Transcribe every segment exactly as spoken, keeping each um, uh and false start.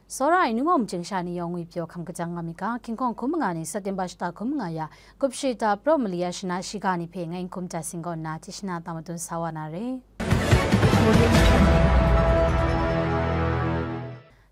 Tsawra ai nungawm chyingsha ni yawng ngwi pyaw hkam kajang nga mi ga, hkying hkawng hkum manga ni September shata hkum manga ya, gup shi ta praw mali ya shana shiga ni hpe ngai n hkum ta singgaw nna, tishina tang madun sa wa na re.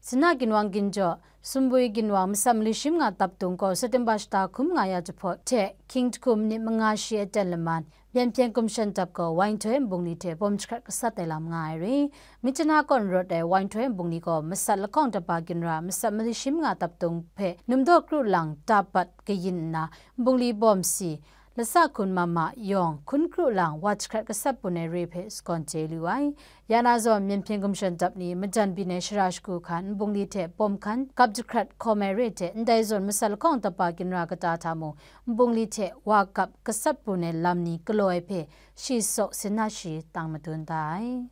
Sina ginwang ginjaw, Sumbui ginwang masat mali shi manga taptung gaw September shata hkum manga ya jahpawt hte hkying jahkum nit manga shi aten laman, Myen hpyen gumshan dap gaw wai nhtoi nbungli hte bawm jahkrat gasat ai lam nga ai re. Myitkyina kaw n rawt ai wai nhtoi nbungli gaw masat lahkawng dapa ginra masat mali shi manga taptung hpe numdaw kru lang ta bat kayin nna, nbungli bawm si, lasa hkun mama yawng hkun kru lang wa jahkrat gasat bun ai re hpe sagawn chye lu ai. Ya na zawn, myen hpyen gumshan dap ni majan byin ai shara shagu hkan nbungli hte bawm hkan gap jahkrat hkawm ai re hte, ndai zawn masat lahkawng dapa ginra kata hta mung, nbungli hte wa gap gasat bun ai lam ni galaw ai hpe, shi saw sin na shi tang madun da ai.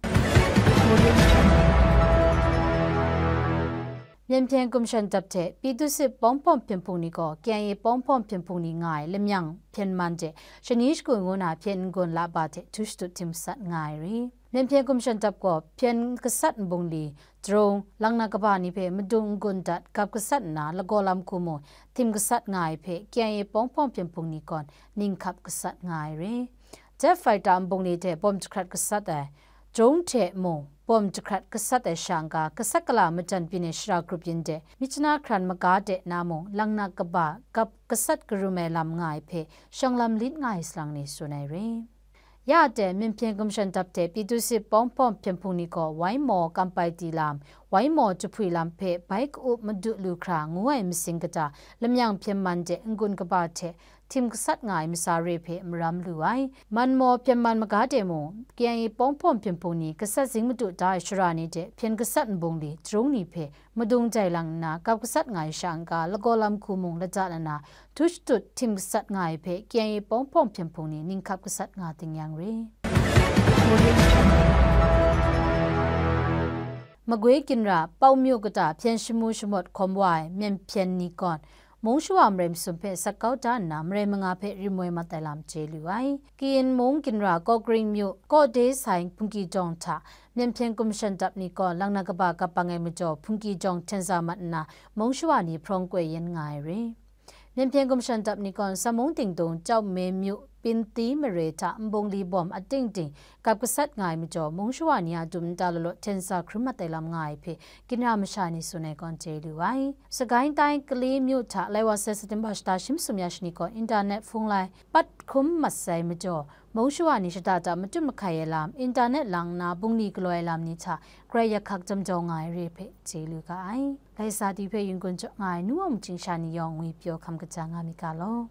Myen hpyen gumshan dap hte Pyi Dutsit Pawng Hpawng Hpyen Hpung ni gaw K I A Pawng Hpawng Hpyen Hpung ni nga ai lamyang hpyen man de shani shagu ngu na hpyen n-gun la ba hte htu shadut htim gasat nga ai re. Myen hpyen gumshan dap gaw hpyen gasat nbungli, drone, lang na kaba ni hpe madung n-gun dat gap gasat nna lagaw lam hku mung htim gasat nga ai hpe K I A Pawng Hpawng Hpyen Hpung ni gawn ning hkap gasat nga ai re. Jet fighter nbungli hte bawm jahkrat gasat ai, drone hte mung bawm jahkrat gasat ai sha n-ga, gasat gala majan byin ai shara grup yin de, Myitkyina hkran maga de na mung, lang na kaba gap gasat karum ai lam nga ai hpe, shawng lam lit nga ai salang ni tsun ai re. Ya de, myen hpyen gumshan dap hte Pyi Dutsit Pawng Hpawng Hpyen Hpung ni gaw Wai Maw Kampai Ti lam, Wai Maw Jahpui lam hpe bai ka-up madu lu hkra ngu ai masing kata, lamyang hpyen man de n-gun kaba hte htim gasat nga ai masa re hpe maram lu ai. Man Maw hpyen man maga de mung, K I A Pawng Hpawng Hpyen Hpung ni gasat zing madu da ai shara ni de hpyen gasat nbungli, drone ni hpe madung jai lang nna gap gasat nga ai sha n-ga, lagaw lam hku mung lada lana htu shadut htim gasat nga ai hpe K I A Pawng Hpawng Hpyen Hpung ni ning hkap gasat nga ting yang re. Magwi ginra Pau Myu kata hpyen shamu shamawt hkawm wa ai myen hpyen ni gawn, mung shawa marai masum hpe sat kau da nna, marai manga hpe rim woi mat ai lam chye lu ai. Kayin mung ginra Kawkring myu, Kawde sai hpungki jawng hta, myen hpyen gumshan dap ni gaw lang na kaba gap bang ai majaw, hpungki jawng hten sa mat nna, mung shawa ni hprawng koi yen nga ai re. Myen hpyen gumshan dap ni gawn, Samung Dingdung, Chyaw Me myu, Pinti mare hta nbungli bawm ating ting gap gasat nga ai majaw, mung shawa ni a dum nta lalaw hten sa hkrum mat ai lam nga ai hpe, ginra masha ni tsun ai gawn chye lu ai. Sagaing tai Kali myu hta lai wa sai September shata shi masum ya shani gaw, internet hpung lai pat hkrum mat sai majaw, mung shawa ni shada da matut mahkai ai lam, internet lang nna bungli galaw ai lam ni hta grai yak hkak jam jau nga ai re hpe chye lu ga ai. Lai sa di hpe yin kun jaw nga ai nu wa machyin sha ni yawng ngwi pyaw hkam kaja nga mi ga law.